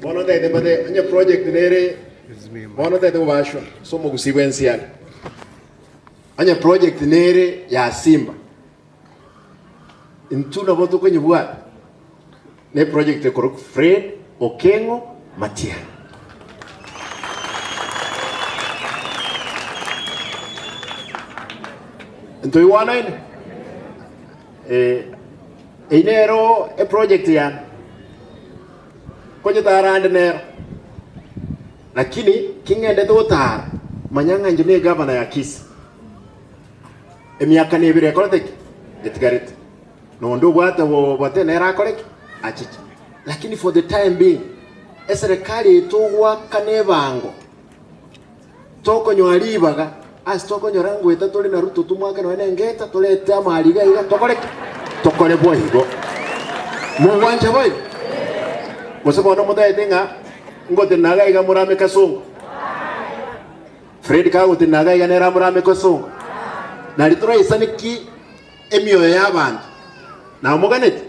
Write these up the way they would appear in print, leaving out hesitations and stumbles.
Bono ntagete mbate onye project nere bono ntagete kobashwa ase omogusii bwensiana. Onye project nere ya Simba intwe nabo tokonyebwata ne project ekorokwa Fred Okengo Matiang'i. Ntoigwanaine? Eh, eyio nero eproject yane. Konyetara ande nero. Lakini king'endete gotara, manya ng'a inche negavana ya Kisii. Emiaka nebere ekorete ki? Etigarete. Na onde obwate obote nere akore ki? Achiche. Lakini for the time being, eserekari eye togoakana ebango, tokonyora ribaga ase tokonyora ngoeta tore na Ruto tomwake nonya na engeta torete amari iga iga tokore ki? Tokore boigo. Mogwancha boigo? Gose bono motagete ng'a ngotenena iga iga morame kasongo? Fred kagotenena iga iga nere amorame kasongo? Nari toraisane ki emioyo y'abanto? Namoganeti?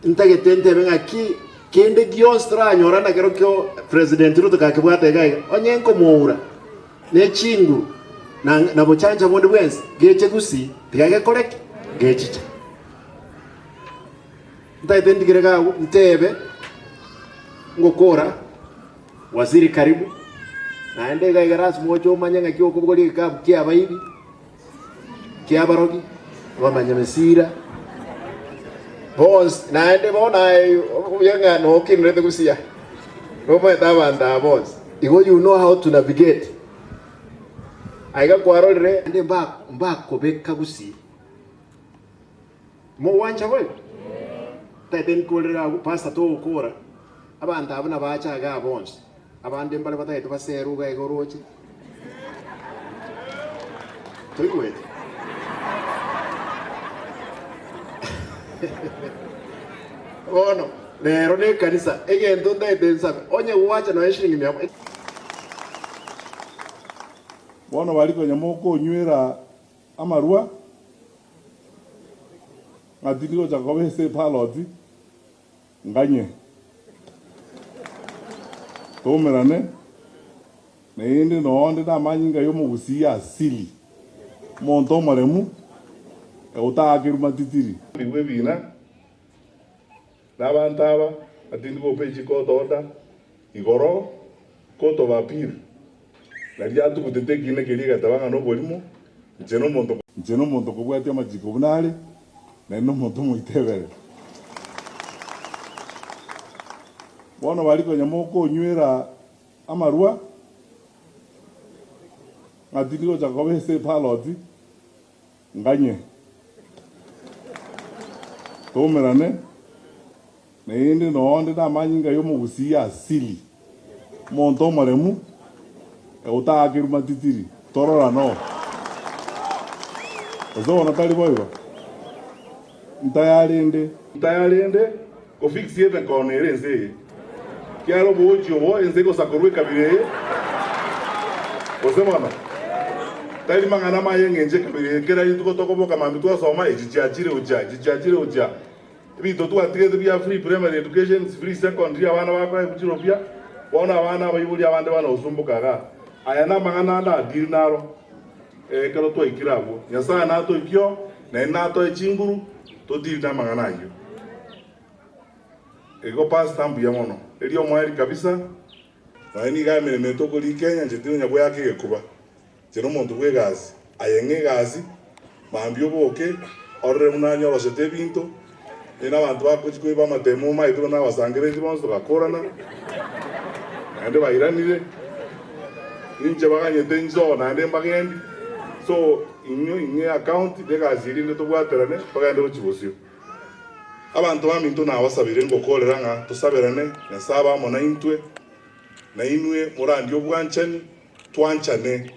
Ntagete ntebe ng'aki kende gionsi toranyora nakerokio President Ruto kakebwate iga iga, onye nkomoura ne chinguru na na bochancha bonde bwensi, geche gusii tiga gekore ki? Gechiche. Ntagete ntigere iga agwo ntebe ngokora Waziri karibu, naende iga iga lasima oche omanye ng'aki okobogoria egekabu kia abaibi. Ki'abarogi, abamanyamesira, bonsi, naende bono aye obuya ng'a nokinerete gusii nomanyete abanto aba bonsi. Igo you know how to navigate. Aiga kwarorire naende mbakobeka gusii. Mogwancha boigo? Tagete nkorere agwo pastor togokora, abanto abwo nabache igaa bonsi, abande mbare batagete baserwe iga iga oroche. Toigweti? Bono, rero na ekanisa, egento ntagete nsabe, onye gwacha nonya eshilingi mia moja. Bono baria konya mokonywera amarwa, ng'a tindi gocha koba ase epaloti, nganye. Toumerane, naende nonde namanyinga y'omogusii asili, omonto omoremu, otaakerwe matitiri. Igwa ebina, na abanto aba, ng'a tindi gopa echi court order, igoro court of appeal, naria atugutete ekiina keria egateba ng'a noborimo, inche nomonto. Inche nomonto okobwatia amachiko buna are, naende nomonto omoitebere. Bono baria konya mokonywera amarwa, ng'a tindi gocha koba ase epaloti, nganye. Toumerane, naende nonde namanyinga y'omogusii asili, omonto omoremu, otaakerwe matitiri, tororane oo. Gose bono tari boigo? Ntayarende. Ntayarende kofix emekono ere ense eye, kiagera oboochi obo ense egosakorwa ekabira eye, gose bono tari mang'ana amaya eng'encho ekabira eye, kera rituko tokoboka mambia twasoma echi chiachire gochia, echi chiachire gochia, ebinto twatigete bia free primary education, free secondary abana bakoegwa chiropia, bono abana abaibori abande bana gosumboka igaa. Aya namang'ana ande adiri naro. Ekero twaikire agwo, Nyasae natoikie oo, naende natoe chinguru totiiri namang'ana ayio. Igo pastor mbuya mono. Erio omoerio kabisa. Nonya nigo emeremo eye tokorika Kenya inche tindi goaka egekuba. Inche nomonto bw'egasi. Aye ng'a egasi, mambia oboke, orore buna nyorosete ebinto, Naende abanto bagochia koiba amatemo omanyete buna nabasangereretie bonsi togakorana, naende bairanire, ninche baganyete inche naende mbagendi, so inwe ing'e account na egasi eria ende tobwaterane togende gochia bosio. Abanto baminto nabasabire ngokorera ng'a tosaberane, Nyasae abe amo naintwe, na inwe morandie obwanchani, twanchane.